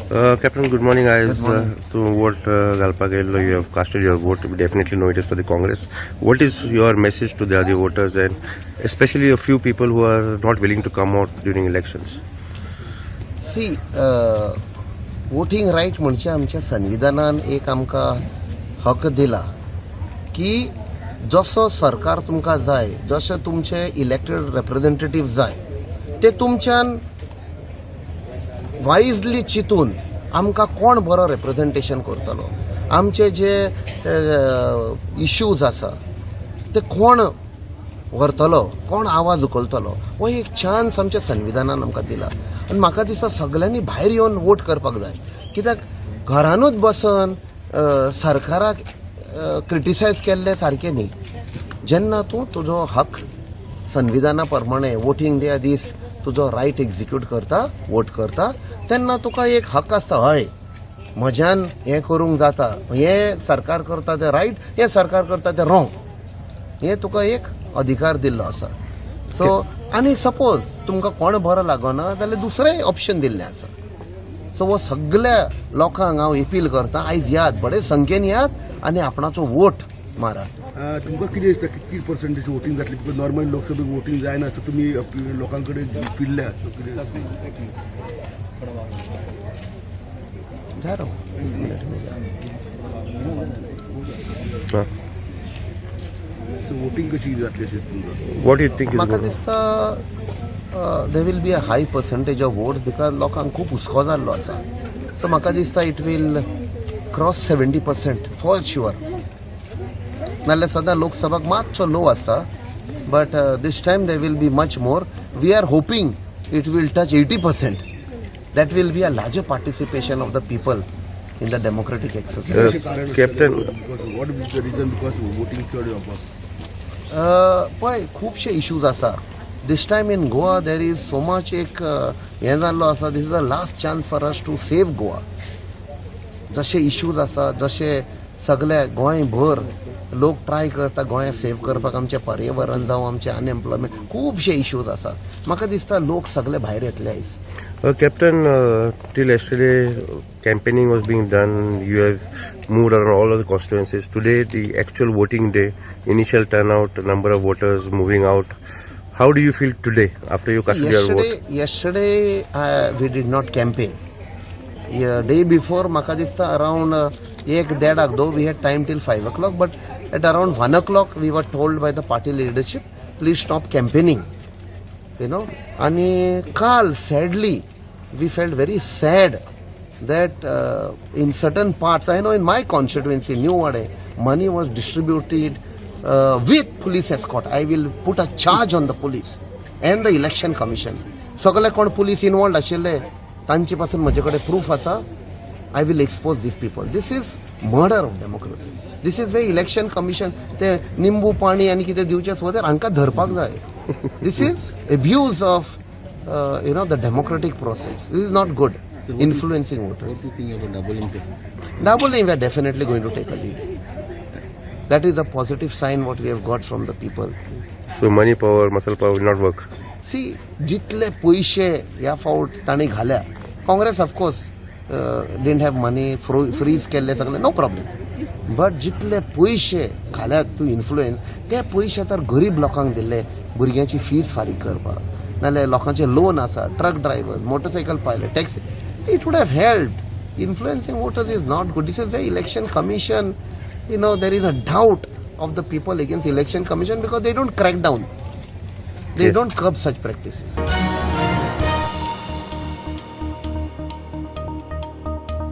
Captain, good morning. आयज Good morning. तूं vote घालपाक येयल्लो. You have casted your vote. Definitely know it is for the Congress. What is your message to the other voters and especially a few people who are not willing to come out during elections? C, voting right म्हणजे आमच्या संविधानान एक आमकां हक दिला की जसो सरकार तुमकां जाय, जशें तुमचे इलेक्टेड रेप्रेझेंटेटीव जाय, ते तुमच्यान वायजली चिंतून आमकां कोण बरो रेप्रेझेंटेशन करतलो, आमचे जे इश्यूज आसा ते कोण व्हरतलो, कोण आवाज उखलतलो, हो एक चान्स आमच्या संविधानान आमकां दिला. आनी म्हाका दिसता सगल्यांनी भायर येवन वोट करपाक जाय, कित्याक घरानूच बसन सरकाराक क्रिटिसायज केल्लें सारकें न्ही. जेन्ना तूं तुजो हक संविधाना प्रमाणे वोटींग डे दीस तुजो रायट एक्झिक्यूट करता, वोट करता, तेन्ना तुका एक हक आसता, हय म्हज्यान हें करूंक जाता, हें सरकार करता तें रायट, हें सरकार करता तें रॉंग, हें तुका एक अधिकार दिल्लो आसा. सो आनी सपोज तुमकां कोण बरो लागना जाल्यार दुसरेंय ऑप्शन दिल्लें आसा. सो हो सगल्या लोकांक हांव अपील करता, आयज यात, बरे संख्येन यात आनी आपणाचो वोट मारात. तुमकां कितें दिसता, कितली पर्संटेज वोटींग जातली? Because normally लोकसभेक वोटींग जायना, सो तुमी लोकां कडेन फिरल्या, सो कितें? जा रहा हूँ, एक मिनट में जा. सो वोटींग कशी जातली अशें दिसता तुमकां? What you think is म्हाका दिसता there will be a high percentage of vote because लोकांक खूब हुस्को जाल्लो आसा. सो म्हाका दिसता it will cross 70% for sure. नाल्यार सदां लोकसभाक मातसो लो आसता, but this time there will be much more. We are hoping it will touch 80%. That will be a larger participation of the people in the democratic exercise. Captain, what is the reason because voting चड जावपाक? पळय, खुबशे issues आसा. This time in Goa there is so much एक हें जाल्लो आसा. This is the last chance for us to save Goa. जशे इश्यूज आसा, जशे सगळे गोंयभर लोक ट्राय करता गोंय सेव करपाक, आमचें पर्यावरण जावं, आमचें अनएम्प्लॉयमेंट, खुबशे इश्यूज आसा. म्हाका दिसता लोक सगळे भायर येतले आयज. Captain, till yesterday campaigning was being done. You have moved around all of the constituencies. Today, the actual voting day, initial turnout, number of voters moving out. How do you feel today after you casted your vote? Yesterday we did not campaign. Day before म्हाका दिसता around एक देडाक, though we had time till 5 o'clock, but at around 1 o'clock we were told by the party leadership, please stop campaigning. आणि काल sadly we felt very sad that in certain parts, I know in my constituency, New Wade, money was distributed with police escort. I will put a charge on the police and the Election Commission. सगळे कोण police involved आशिल्ले तांचे पासून म्हजे कडेन proof आसा. I will expose these people. This is murder of democracy. This is why Election Commission ते निंबू पाणी आनी कितें दिवचें सुद्दां हांकां धरपाक जाय. This is abuse of the democratic process. This is not good. Influencing voters. What do you think about Dabolim? Dabolim, we are definitely going to take a lead. That is a positive sign what we have got from the people. So money power, muscle power will not work. See, जितले पयशे ह्या फावट तांणी घाल्या, Congress of course didn't have money, freeze केल्ले सगळे, no problem, but जितले पयशे घाल्यात टू इन्फ्लुएन्स, ते पयशे तर गरीब लोकांक दिल्ले भुरग्यांची फीस फारीक करपाक, नाल्यार लोकांचे लोन आसा, truck driver, motorcycle pilot, taxi, it would have helped. Influencing voters is not good. This is the Election Commission. There is a doubt of the people against Election Commission because they don't crack down. They don't curb such practices.